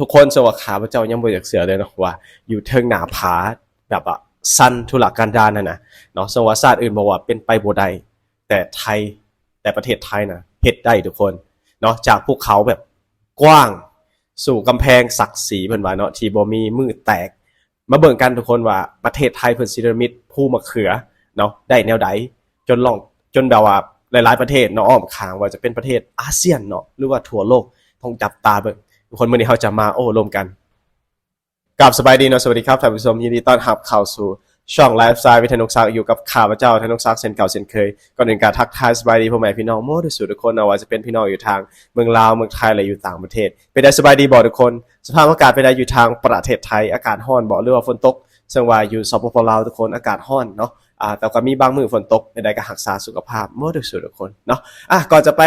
ທຸກຄົນ, ເຊິ່ງວ່າຂ້າພະເຈົ້າຍັງບໍ່ຢາກເຊື່ອເລີຍເນາະ ວ່າຢູ່ເທິງໜ້າຜາແບບວ່າຊັນທຸລະກັນດານຫັ້ນນະເນາະ, ເຊິ່ງວ່າຊາດອື່ນບອກວ່າເປັນໄປບໍ່ໄດ້ ແຕ່ໄທ ແຕ່ປະເທດໄທນະເຮັດໄດ້ທຸກຄົນເນາະ, ຈາກພູເຂົາແບບກວ້າງ ສູ່ກຳແພງສັກສີເພິ່ນວ່າເນາະ ທີ່ບໍ່ມີມື້ແຕກ. ມາເບິ່ງກັນທຸກຄົນວ່າປະເທດໄທເພິ່ນຊິເນລະມິດພູມະເຂືອເນາະ ໄດ້ແນວໃດ ຈົນລອງ ຈົນແບບວ່າຫຼາຍໆປະເທດເນາະ ອ້ອມຂ້າງ ວ່າຈະເປັນປະເທດອາຊຽນເນາະ ຫຼືວ່າທົ່ວໂລກ ຕ້ອງຈັບຕາເບິ່ງ. ທຸກຄົນ ມື້ນີ້ເຮົາຈະມາໂອ້ລົມກັນ. ກາບສະບາຍດີເນາະ, ສະຫວັດດີຄັບທ່ານຜູ້ຊົມ, ຍິນດີຕ້ອນຮັບເຂົ້າສູ່ຊ່ອງ Lifestyle with ທະນົງສັກ, ຢູ່ກັບຂ້າພະເຈົ້າ ທະນົງສັກ ເຊັ່ນເກົ່າເຊັ່ນເຄີຍ. ກ່ອນອື່ນກໍທັກທາຍສະບາຍດີພໍ່ແມ່ພີ່ນ້ອງໝົດທຸກຜູ້ທຸກຄົນເນາະ, ວ່າຈະເປັນພີ່ນ້ອງຢູ່ທາງເມືອງລາວ, ເມືອງໄທ ແລະ ຢູ່ຕ່າງປະເທດ. ເປັນໃດສະບາຍດີບໍ່ທຸກຄົນ? ສະພາບອາກາດເປັນໃດຢູ່ທາງປະເທດໄທ? ອາກາດຮ້ອນບໍ່ ຫຼືວ່າຝົນຕົກ? ເຊິ່ງວ່າຢູ່ ສປປ ລາວ ທຸກຄົນ ອາກາດຮ້ອນເນາະ, ອາ ແຕ່ກໍມີບາງມື້ຝົນຕົກ. ໃດໆກໍຮັກສາສຸຂະພາບໝົດທຸກຜູ້ທຸກຄົນເນາະ. ອາ ກ່ອນຈະໄປ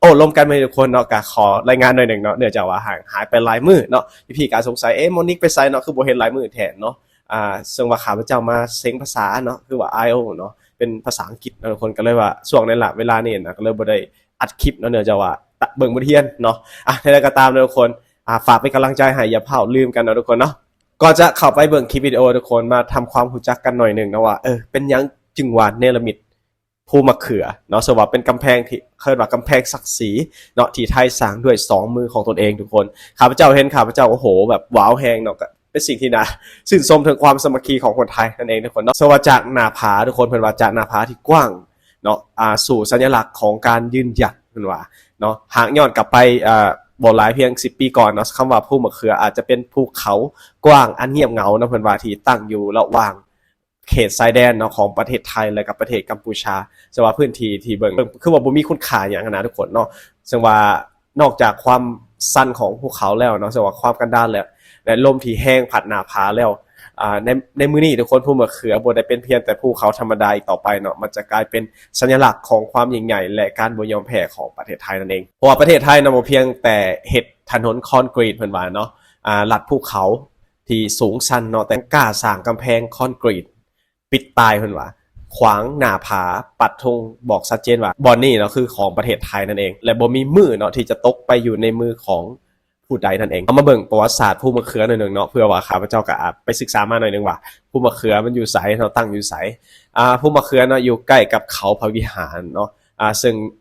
ໂອ້ລົມກັນມື້ນີ້ທຸກຄົນເນາະ, ກໍຂໍລາຍງານໜ້ອຍໜຶ່ງເນາະ, ເນື່ອງຈາກວ່າຫ່າງຫາຍໄປຫຼາຍມື້ເນາະ, ພີ່ໆກໍສົງໄສ ເອ ໝໍນິກໄປໃສເນາະ ຄືບໍ່ເຫັນຫຼາຍມື້ແທ້ເນາະ. ອາ ເຊິ່ງວ່າຂ້າພະເຈົ້າມາເສັງພາສາເນາະ ຄືວ່າ IELTS ເນາະ ເປັນພາສາອັງກິດເນາະ ທຸກຄົນ, ກໍເລີຍວ່າຊ່ວງໃນລະເວລານີ້ນະ ກໍເລີຍບໍ່ໄດ້ອັດຄລິບເນາະ, ເນື່ອງຈາກວ່າເບິ່ງບົດຮຽນເນາະ. ອາ ໃດໆກໍຕາມເນາະທຸກຄົນ, ອາ ຝາກເປັນກຳລັງໃຈໃຫ້, ຢ່າຟ້າວລືມກັນເນາະທຸກຄົນເນາະ. ກ່ອນຈະເຂົ້າໄປເບິ່ງຄລິບວິດີໂອທຸກຄົນ ມາທຳຄວາມຮູ້ຈັກກັນໜ້ອຍໜຶ່ງເນາະ ວ່າ ເອີ ເປັນຫຍັງຈຶ່ງວ່າເນລະມິດພູມະເຂືອເນາະ, ເຊິ່ງວ່າເປັນກຳແພງທີ່ເອີ້ນວ່າກຳແພງສັກສີເນາະ ທີ່ໄທສ້າງດ້ວຍສອງມືຂອງຕົນເອງທຸກຄົນ. ຂ້າພະເຈົ້າເຫັນ ຂ້າພະເຈົ້າ ໂອ້ໂຫ ແບບວ້າວແຮງເນາະ, ກໍເປັນສິ່ງທີ່ໜ້າຊື່ນຊົມເຖິງຄວາມສາມັກຄີຂອງຄົນໄທນັ້ນເອງທຸກຄົນເນາະ. ເຊິ່ງວ່າຈາກໜ້າຜາທຸກຄົນ ເພິ່ນວ່າຈາກໜ້າຜາທີ່ກວ້າງເນາະ ອາ ສູ່ສັນຍະລັກຂອງການຢືນຢັນ ເພິ່ນວ່າເນາະ. ຫາກຍ້ອນກັບໄປ ອາ ບໍ່ຫຼາຍພຽງສິບປີກ່ອນເນາະ, ຄຳວ່າພູມະເຂືອອາດຈະເປັນພູເຂົາກວ້າງອັນງຽບເຫງົາເນາະ ເພິ່ນວ່າ ທີ່ຕັ້ງຢູ່ລະຫວ່າງ ເຂດຊາຍແດນເນາະ ຂອງປະເທດໄທ ແລະ ກັບປະເທດກຳປູຊາ. ເຊິ່ງວ່າພື້ນທີ່ທີ່ເບິ່ງ ເຊິ່ງຄືວ່າບໍ່ມີຄຸນຄ່າຫຍັງຫັ້ນນະທຸກຄົນເນາະ, ເຊິ່ງວ່ານອກຈາກຄວາມຊັນຂອງພູເຂົາແລ້ວເນາະ, ເຊິ່ງວ່າຄວາມກັນດານ ແລະ ແລະ ລົມທີ່ແຮງພັດໜ້າຜາແລ້ວ, ອາ ໃນ ໃນມື້ນີ້ທຸກຄົນ, ພູມະເຂືອບໍ່ໄດ້ເປັນພຽງແຕ່ພູເຂົາທຳມະດາອີກຕໍ່ໄປເນາະ, ມັນຈະກາຍເປັນສັນຍະລັກຂອງຄວາມຍິ່ງໃຫຍ່ ແລະ ການບໍ່ຍອມແພ້ຂອງປະເທດໄທນັ້ນເອງ. ເພາະວ່າປະເທດໄທນະ ບໍ່ພຽງແຕ່ເຮັດຖະໜົນຄອນກຣີດ ເພິ່ນວ່າເນາະ, ອາ ລັດພູເຂົາ ທີ່ສູງຊັນເນາະ, ແຕ່ກ້າສ້າງກຳແພງຄອນກຣີດປິດຕາຍ ເພິ່ນວ່າ ຂວາງໜ້າຜາ, ປັກທຸງບອກຊັດເຈນວ່າ ບ່ອນນີ້ເນາະ ຄືຂອງປະເທດໄທນັ້ນເອງ ແລະ ບໍ່ມີມື້ເນາະ ທີ່ຈະຕົກໄປຢູ່ໃນມືຂອງຜູ້ໃດນັ້ນເອງ. ເຮົາມາເບິ່ງປະຫວັດສາດພູມະເຂືອໜ້ອຍໜຶ່ງເນາະ, ເພື່ອວ່າຂ້າພະເຈົ້າກໍ ອາ ໄປສຶກສາມາໜ້ອຍໜຶ່ງວ່າ ພູມະເຂືອມັນຢູ່ໃສເນາະ, ຕັ້ງຢູ່ໃສ. ອາ ພູມະເຂືອເນາະ ຢູ່ໃກ້ກັບເຂົາພະວິຫານເນາະ, ອາ ເຊິ່ງ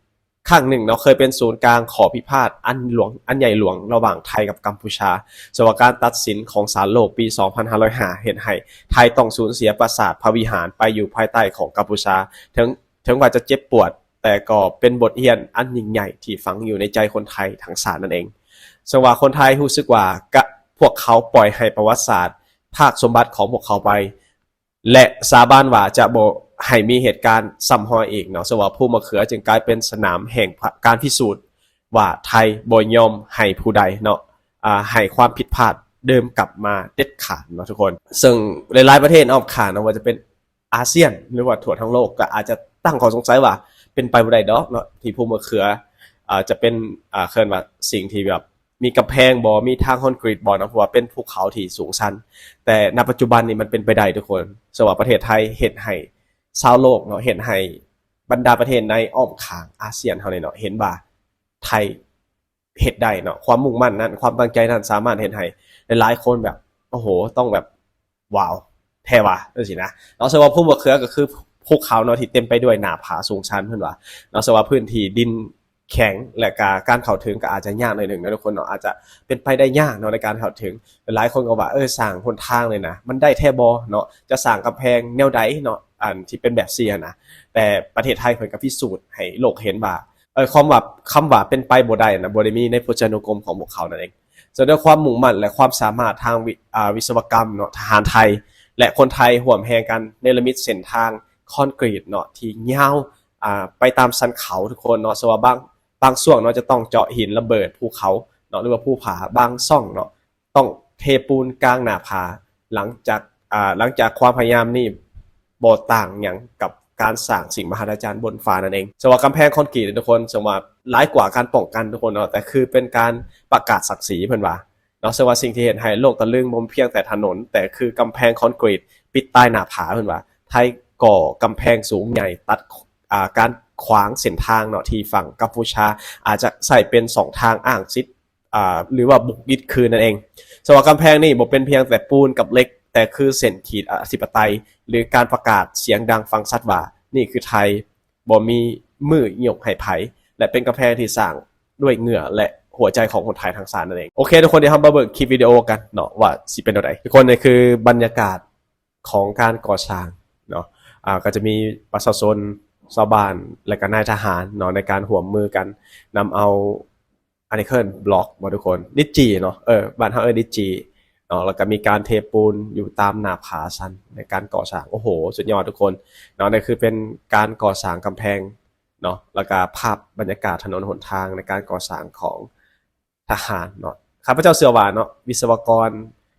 ຄັ້ງໜຶ່ງເນາະ ເຄີຍເປັນສູນກາງຂໍ້ພິພາດອັນຫຼວງ ອັນໃຫຍ່ຫຼວງລະຫວ່າງໄທກັບກຳປູຊາ, ເຊິ່ງວ່າການຕັດສິນຂອງສານໂລກປີສອງພັນຫ້າຮ້ອຍຫ້າ ເຮັດໃຫ້ໄທຕ້ອງສູນເສຍປາສາດພະວິຫານໄປຢູ່ພາຍໃຕ້ຂອງກຳປູຊາ. ເຖິງ ເຖິງວ່າຈະເຈັບປວດ, ແຕ່ກໍເປັນບົດຮຽນອັນຍິ່ງໃຫຍ່ທີ່ຝັງຢູ່ໃນໃຈຄົນໄທທັງຊາດນັ້ນເອງ. ເຊິ່ງວ່າຄົນໄທຮູ້ສຶກວ່າ ກະ ພວກເຂົາປ່ອຍໃຫ້ປະຫວັດສາດພາກສົມບັດຂອງພວກເຂົາໄປ ແລະ ສາບານວ່າຈະບໍ່ໃຫ້ມີເຫດການຊ້ຳຮອຍອີກເນາະ, ເຊິ່ງວ່າພູມະເຂືອຈຶ່ງກາຍເປັນສະໜາມແຫ່ງການພິສູດວ່າໄທບໍ່ຍອມໃຫ້ຜູ້ໃດເນາະ ອາ ໃຫ້ຄວາມຜິດພາດເດີມກັບມາເດັດຂາດເນາະທຸກຄົນ. ເຊິ່ງຫຼາຍໆປະເທດອ້ອມຂ້າງເນາະ ວ່າຈະເປັນອາຊຽນ ຫຼືວ່າທົ່ວທັງໂລກ ກໍອາດຈະຕັ້ງຂໍ້ສົງໄສວ່າເປັນໄປບໍ່ໄດ້ດອກເນາະ ທີ່ພູມະເຂືອ ອາ ຈະເປັນ ອາ ເອີ້ນວ່າສິ່ງທີ່ແບບ ມີກຳແພງບໍ່ ມີທາງຄອນກຣີດບໍ່ເນາະ, ເພາະວ່າເປັນພູເຂົາທີ່ສູງຊັນ. ແຕ່ນະປັດຈຸບັນນີ້ມັນເປັນໄປໄດ້ທຸກຄົນ, ເຊິ່ງວ່າປະເທດໄທເຮັດໃຫ້ຊາວໂລກເນາະ ເຮັດໃຫ້ບັນດາປະເທດໃນອ້ອມຂ້າງອາຊຽນເຮົານີ້ເນາະ ເຫັນວ່າໄທເຮັດໄດ້ເນາະ. ຄວາມມຸ່ງໝັ້ນນັ້ນ ຄວາມຕັ້ງໃຈນັ້ນ ສາມາດເຮັດໃຫ້ຫຼາຍໆຄົນແບບ ໂອ້ໂຫ ຕ້ອງແບບ ວ້າວ ແທ້ວ່າ ຈັ່ງຊີ້ນະເນາະ. ເຊິ່ງວ່າພູມະເຂືອກໍຄືພູເຂົາເນາະ ທີ່ເຕັມໄປດ້ວຍໜ້າຜາສູງຊັນ ເພິ່ນວ່າເນາະ, ເຊິ່ງວ່າພື້ນທີ່ດິນແຂງ ແລະ ກະການເຂົ້າເຖິງກໍອາດຈະຍາກໜ້ອຍໜຶ່ງເນາະທຸກຄົນເນາະ, ອາດຈະເປັນໄປໄດ້ຍາກເນາະໃນການເຂົ້າເຖິງ. ຫຼາຍໆຄົນກໍວ່າ ເອີ ສ້າງຫົນທາງນີ້ນະ ມັນໄດ້ແທ້ບໍ່ເນາະ, ຈະສ້າງກຳແພງແນວໃດເນາະ ອັນທີ່ເປັນແບບສີ່ຫັ້ນນະ. ແຕ່ປະເທດໄທເພິ່ນກໍພິສູດໃຫ້ໂລກເຫັນວ່າ ເອີ ຄວາມວ່າ ຄຳວ່າເປັນໄປບໍ່ໄດ້ນະ ບໍ່ໄດ້ມີໃນພົດຈານຸກົມຂອງພວກເຂົານັ້ນເອງ. ເຊິ່ງດ້ວຍຄວາມມຸ່ງໝັ້ນ ແລະ ຄວາມສາມາດທາງ ວິ ອາ ວິສະວະກຳເນາະ, ທະຫານໄທ ແລະ ຄົນໄທຮ່ວມແຮງກັນເນລະມິດເສັ້ນທາງຄອນກຣີດເນາະ ທີ່ຍາວ ອາ ໄປຕາມຊັນເຂົາທຸກຄົນເນາະ, ເຊິ່ງວ່າບາງ ບາງຊ່ວງເນາະ ຈະຕ້ອງເຈາະຫີນລະເບີດພູເຂົາເນາະ ຫຼືວ່າພູຜາ, ບາງຊ່ອງເນາະ ຕ້ອງເທປູນກາງໜ້າຜາ. ຫຼັງຈາກ ອາ ຫຼັງຈາກຄວາມພະຍາຍາມນີ້ບໍ່ຕ່າງຫຍັງກັບການສ້າງສິ່ງມະຫັດສະຈັນບົນຟ້ານັ້ນເອງ. ເຊິ່ງວ່າກຳແພງຄອນກຣີດທຸກຄົນ ເຊິ່ງວ່າຫຼາຍກວ່າການປ້ອງກັນທຸກຄົນເນາະ, ແຕ່ຄືເປັນການປະກາດສັກສີເພິ່ນວ່າເນາະ. ເຊິ່ງວ່າສິ່ງທີ່ເຮັດໃຫ້ໂລກຕະລຶງບໍ່ພຽງແຕ່ຖະໜົນ, ແຕ່ຄືກຳແພງຄອນກຣີດປິດຕາຍໜ້າຜາເພິ່ນວ່າ. ໄທກໍ່ກຳແພງສູງໃຫຍ່ຕັດ ອາ ການຂວາງເສັ້ນທາງເນາະ ທີ່ຝັ່ງກຳປູຊາອາດຈະໃຊ້ເປັນຊ່ອງທາງອ້າງສິດ ອ່າ ຫຼືວ່າບຸກຍຶດຄືນນັ້ນເອງ. ສະວ່າກຳແພງນີ້ບໍ່ເປັນພຽງແຕ່ປູນກັບເຫຼັກ, ແຕ່ຄືເສັ້ນຂີດອະທິປະໄຕ ຫຼື ການປະກາດສຽງດັງຟັງຊັດວ່າ ນີ້ຄືໄທ, ບໍ່ມີມື້ຍົກໃຫ້ໃຜ ແລະ ເປັນກຳແພງທີ່ສ້າງດ້ວຍເຫື່ອ ແລະ ຫົວໃຈຂອງຄົນໄທທັງຊາດນັ້ນເອງ. ໂອເຄ ທຸກຄົນ, ດຽວເຮົາມາເບິ່ງຄລິບວິດີໂອກັນເນາະ ວ່າຊິເປັນແນວໃດ. ທຸກຄົນ, ນີ້ຄືບັນຍາກາດຂອງການກໍ່ສ້າງເນາະ. ອ່າ ກໍຈະມີປະຊາຊົນ, ຊາວບ້ານ ແລະ ກໍນາຍທະຫານເນາະ ໃນການຮ່ວມມືກັນນຳເອົາ ອັນນີ້ເອີ້ນບລັອກບໍ່ທຸກຄົນ? ດິດຈີ່ເນາະ, ເອີ ບ້ານເຮົາເອີ້ນດິດຈີ່ເນາະ. ແລ້ວກໍມີການເທປູນຢູ່ຕາມໜ້າຜາຊັນໃນການກໍ່ສ້າງ. ໂອ້ໂຫ ສຸດຍອດທຸກຄົນເນາະ. ນີ້ຄືເປັນການກໍ່ສ້າງກຳແພງເນາະ, ແລ້ວກໍພາບບັນຍາກາດຖະໜົນຫົນທາງໃນການກໍ່ສ້າງຂອງທະຫານເນາະ. ຂ້າພະເຈົ້າເຊື່ອວ່າເນາະ ວິສະວະກອນ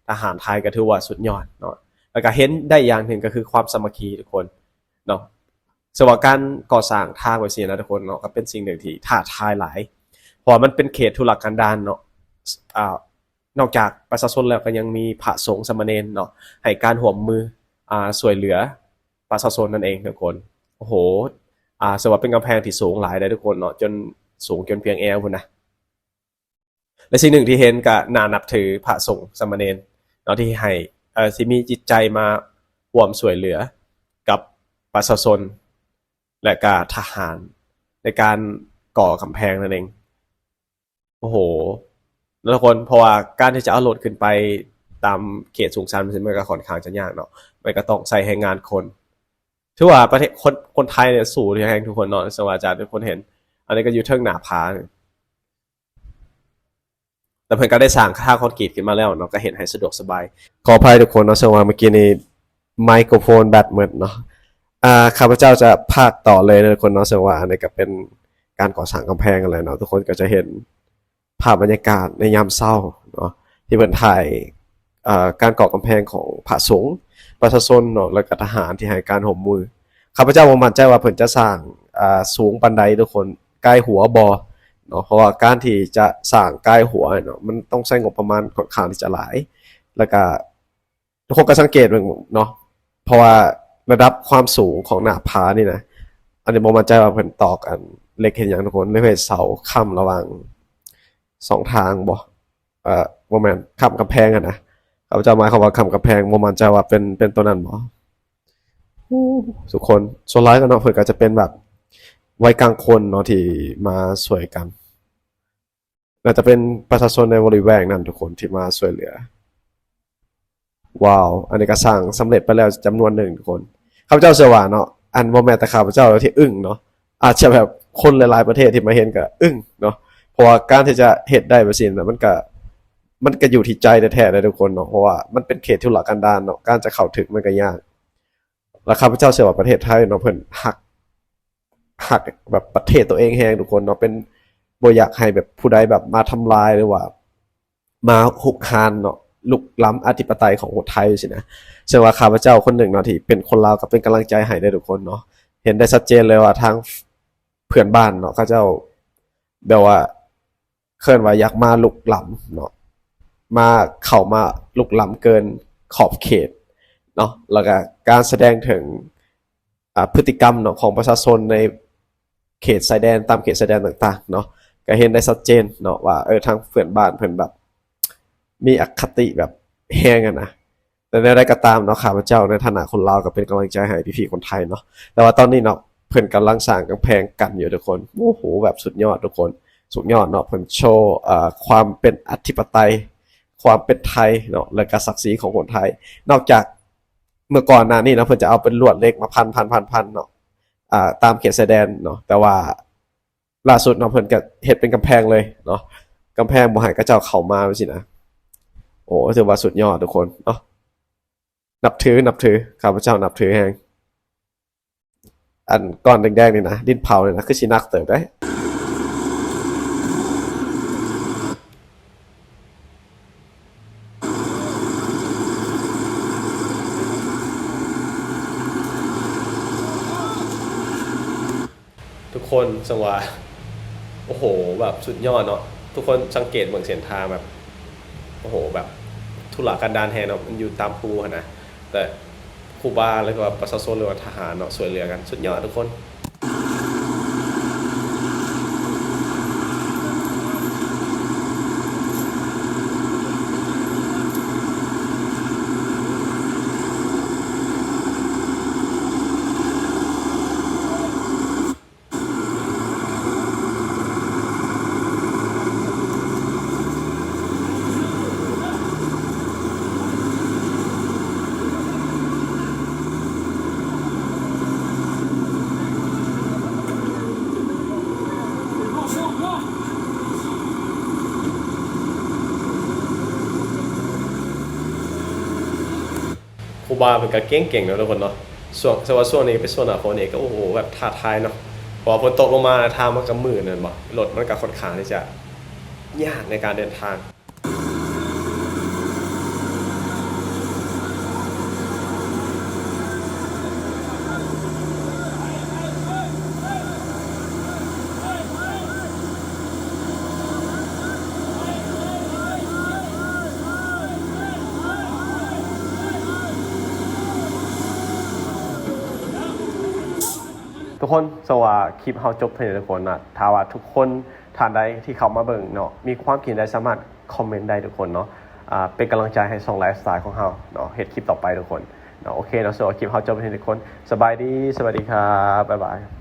ທະຫານໄທກໍຖືວ່າສຸດຍອດເນາະ. ແລ້ວກໍເຫັນໄດ້ຢ່າງໜຶ່ງກໍຄືຄວາມສາມັກຄີທຸກຄົນເນາະ. ເຊື່ອວ່າການກໍ່ສ້າງທາງແບບຊີ້ນະທຸກຄົນເນາະ ກໍເປັນສິ່ງໜຶ່ງທີ່ທ້າທາຍຫຼາຍ ເພາະວ່າມັນເປັນເຂດທຸລະກັນດານເນາະ. ອ່າ ນອກຈາກປະຊາຊົນແລ້ວ ກໍຍັງມີພະສົງສາມະເນນເນາະ ໃຫ້ການຮ່ວມມື ອ່າ ຊ່ວຍເຫຼືອປະຊາຊົນນັ້ນເອງທຸກຄົນ. ໂອ້ໂຫ ອ່າ ເຊື່ອວ່າເປັນກຳແພງທີ່ສູງຫຼາຍເດ້ທຸກຄົນເນາະ, ຈົນສູງຈົນພຽງແອວພຸ້ນນະ. ແລະ ສິ່ງໜຶ່ງທີ່ເຫັນກໍໜ້ານັບຖືພະສົງສາມະເນນເນາະ ທີ່ໃຫ້ ເອີ ທີ່ມີຈິດໃຈມາຮ່ວມຊ່ວຍເຫຼືອກັບປະຊາຊົນ ແລະ ກະທະຫານໃນການກໍ່ກຳແພງນັ້ນເອງ. ໂອ້ໂຫ ແລ້ວທຸກຄົນ, ເພາະວ່າການທີ່ຈະເອົາລົດຂຶ້ນໄປຕາມເຂດສູງຊັນ ມັນກໍຂ້ອນຂ້າງຈະຍາກເນາະ, ມັນກໍຕ້ອງໃຊ້ແຮງງານຄົນ. ຖືວ່າປະເທດ ຄົນ ຄົນໄທນີ້ສູ້ແຮງທຸກຄົນເນາະ, ເຊິ່ງວ່າອາຈານທຸກຄົນເຫັນ, ອັນນີ້ກໍຢູ່ເທິງໜ້າຜາ. ແລ້ວເພິ່ນກໍໄດ້ສ້າງທາງຄອນກຣີດຂຶ້ນມາແລ້ວເນາະ, ກໍເຮັດໃຫ້ສະດວກສະບາຍ. ຂໍອະໄພທຸກຄົນເນາະ, ເຊິ່ງວ່າເມື່ອກີ້ນີ້ໄມໂຄຣໂຟນແບັດໝົດເນາະ. ອ່າ ຂ້າພະເຈົ້າຈະພາກຕໍ່ເລີຍນະທຸກຄົນເນາະ, ເຊິ່ງວ່າອັນນີ້ກໍເປັນການກໍ່ສ້າງກຳແພງຫັ້ນແຫຼະເນາະ. ທຸກຄົນກໍຈະເຫັນພາບບັນຍາກາດໃນຍາມເຊົ້າເນາະ ທີ່ເພິ່ນຖ່າຍ ເອີ ການກໍ່ກຳແພງຂອງພະສົງ, ປະຊາຊົນເນາະ ແລ້ວກໍທະຫານທີ່ໃຫ້ການຮ່ວມມື. ຂ້າພະເຈົ້າບໍ່ໝັ້ນໃຈວ່າເພິ່ນຈະສ້າງ ເອີ ສູງປານໃດທຸກຄົນ, ກາຍຫົວບໍ່ເນາະ, ເພາະວ່າການທີ່ຈະສ້າງກາຍຫົວເນາະ ມັນຕ້ອງໃຊ້ງົບປະມານຂ້ອນຂ້າງທີ່ຈະຫຼາຍ. ແລ້ວກໍທຸກຄົນກໍສັງເກດເບິ່ງເນາະ, ເພາະວ່າລະດັບຄວາມສູງຂອງໜ້າຜານີ້ນະ, ອັນນີ້ບໍ່ໝັ້ນໃຈວ່າເພິ່ນຕອກອັນເຫຼັກເຮັດຫຍັງທຸກຄົນ, ເຫຼັກເຮັດເສົາຄ້ຳລະຫວ່າງສອງທາງບໍ່? ເອີ ບໍ່ແມ່ນ ຄ້ຳກຳແພງຫັ້ນນະ, ຂ້າພະເຈົ້າໝາຍຄວາມວ່າຄ້ຳກຳແພງ, ບໍ່ໝັ້ນໃຈວ່າເປັນ ເປັນຕົວນັ້ນບໍ່? ໂອ້ ທຸກຄົນ, ສ່ວນຫຼາຍກໍເນາະ ເພິ່ນກໍຈະເປັນແບບໄວກາງຄົນເນາະ ທີ່ມາຊ່ວຍກັນ, ໜ້າຈະເປັນປະຊາຊົນໃນບໍລິເວນນັ້ນທຸກຄົນທີ່ມາຊ່ວຍເຫຼືອ. ວ້າວ ອັນນີ້ກໍສ້າງສຳເລັດໄປແລ້ວຈຳນວນໜຶ່ງທຸກຄົນ. ຂ້າພະເຈົ້າເຊື່ອວ່າເນາະ, ອັນ ບໍ່ແມ່ນແຕ່ຂ້າພະເຈົ້າທີ່ອຶ້ງເນາະ, ອາດຈະແບບຄົນຫຼາຍໆປະເທດທີ່ມາເຫັນກໍອຶ້ງເນາະ, ເພາະວ່າການທີ່ຈະເຮັດໄດ້ແບບຊີ້ນະ ມັນກະ ມັນກະຢູ່ທີ່ໃຈແທ້ໆເດ້ທຸກຄົນເນາະ, ເພາະວ່າມັນເປັນເຂດທຸລະກັນດານເນາະ, ການຈະເຂົ້າເຖິງມັນກະຍາກ. ແລະ ຂ້າພະເຈົ້າເຊື່ອວ່າປະເທດໄທເນາະ ເພິ່ນຮັກ ຮັກແບບປະເທດຕົວເອງແຮງທຸກຄົນເນາະ, ເປັນ ບໍ່ຢາກໃຫ້ແບບຜູ້ໃດແບບມາທຳລາຍ ຫຼືວ່າມາຮຸກຮານເນາະ ລຸກລ້ຳອະທິປະໄຕຂອງຄົນໄທຊີ້ນະ. ເຊິ່ງວ່າຂ້າພະເຈົ້າຄົນໜຶ່ງເນາະ ທີ່ເປັນຄົນລາວ ກໍເປັນກຳລັງໃຈໃຫ້ເດ້ທຸກຄົນເນາະ, ເຫັນໄດ້ຊັດເຈນເລີຍວ່າທາງເພື່ອນບ້ານເນາະ ເຂົາເຈົ້າແບບວ່າ ເອີ້ນວ່າຢາກມາລຸກລ້ຳເນາະ, ມາ ເຂົ້າມາລຸກລ້ຳເກີນຂອບເຂດເນາະ, ແລ້ວກະການສະແດງເຖິງ ອ່າ ພຶດຕິກຳເນາະ ຂອງປະຊາຊົນໃນເຂດຊາຍແດນ, ຕາມເຂດຊາຍແດນຕ່າງໆເນາະ, ກະເຫັນໄດ້ຊັດເຈນເນາະວ່າ ເອີ ທາງເພື່ອນບ້ານເພິ່ນແບບມີອະຄະຕິແບບແຮງຫັ້ນນະ. ແຕ່ແນວໃດກໍຕາມເນາະ ຂ້າພະເຈົ້າໃນຖານະຄົນລາວກໍເປັນກຳລັງໃຈໃຫ້ພີ່ໆຄົນໄທເນາະ. ແຕ່ວ່າຕອນນີ້ເນາະ ເພິ່ນກຳລັງສ້າງກຳແພງກັ້ນຢູ່ທຸກຄົນ. ໂອ້ໂຫ ແບບສຸດຍອດທຸກຄົນ, ສຸດຍອດເນາະ. ເພິ່ນໂຊ ເອີ ຄວາມເປັນອະທິປະໄຕ, ຄວາມເປັນໄທເນາະ ແລະກະສັກສີຂອງຄົນໄທ. ນອກຈາກເມື່ອກ່ອນໜ້ານີ້ເນາະ ເພິ່ນຈະເອົາເປັນລວດເຫຼັກມາພັນໆໆເນາະ ອ່າ ຕາມເຂດຊາຍແດນເນາະ, ແຕ່ວ່າ ລ່າສຸດເນາະ ເພິ່ນກະເຮັດເປັນກຳແພງເລີຍເນາະ, ກຳແພງບໍ່ໃຫ້ເຂົາເຈົ້າເຂົ້າມາຈັ່ງຊີ້ນະ. ໂອ້ ຖືວ່າສຸດຍອດທຸກຄົນເນາະ, ນັບຖື ນັບຖື, ຂ້າພະເຈົ້ານັບຖືແຮງ. ອັນກ້ອນແດງໆນີ້ນະ ດິນເຜົານີ້ນະ ຄືຊິໜັກເຕີບເດ້. ທຸກຄົນ ເຊິ່ງວ່າ ໂອ້ໂຫ ແບບສຸດຍອດເນາະ. ທຸກຄົນສັງເກດເບິ່ງເສັ້ນທາງແບບ ໂອ້ໂຫ ແບບທຸລະກັນດານແຮງເນາະ, ມັນຢູ່ຕາມພູຫັ້ນນະ, ແຕ່ຄູບາ ຫຼືວ່າປະຊາຊົນ ຫຼືວ່າທະຫານເນາະ ຊ່ວຍເຫຼືອກັນ. ສຸດຍອດທຸກຄົນ. ຄູບາເພິ່ນກໍເກັ່ງໆເນາະທຸກຄົນເນາະ. ຊ່ວງ ແຕ່ວ່າຊ່ວງນີ້ເປັນຊ່ວງໜ້າຝົນນີ້ກໍ ໂອ້ໂຫ ແບບທ້າທາຍເນາະ ເພາະວ່າຝົນຕົກລົງມາ ຖ້າມັນກໍມືນແມ່ນບໍ່ ລົດມັນກໍຄ່ອນຂ້າງທີ່ຈະຍາກໃນການເດີນທາງ. ທຸກຄົນ ສະວ່າຄລິບເຮົາຈົບເທົ່ານີ້ທຸກຄົນນະ. ຖ້າວ່າທຸກຄົນທ່ານໃດທີ່ເຂົ້າມາເບິ່ງເນາະ ມີຄວາມຄິດເຫັນໃດ ສາມາດຄອມເມັນໄດ້ທຸກຄົນເນາະ. ອ່າ ເປັນກຳລັງໃຈໃຫ້ຊ່ອງໄລຟ໌ສະໄຕລ໌ຂອງເຮົາເນາະ ເຮັດຄລິບຕໍ່ໄປທຸກຄົນເນາະ. ໂອເຄເນາະ ສຳລັບຄລິບເຮົາຈົບເທົ່ານີ້ທຸກຄົນ. ສະບາຍດີ ສະຫວັດດີຄັບ ບາຍບາຍ.